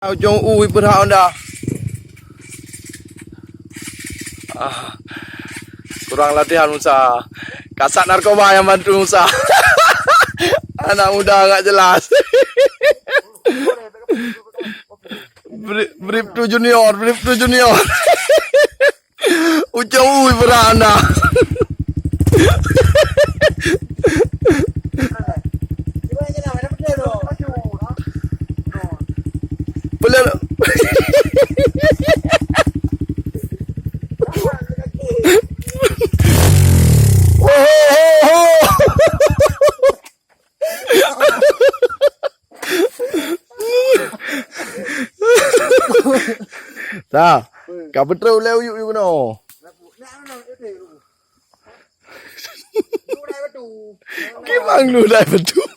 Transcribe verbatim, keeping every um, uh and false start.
Ujong u ipeurhak Honda. Ah, kurang latihan Musa. Kasat narkoba nyang bantu Musa. Anak muda nggak jelas. Brip, Brip tu junior, Brip tu junior. Ujong u ipeurhak Honda. Boleh. Dah. Ka beutôi ulèe uyuek yue keunoe. Kimang lu dai beutôi.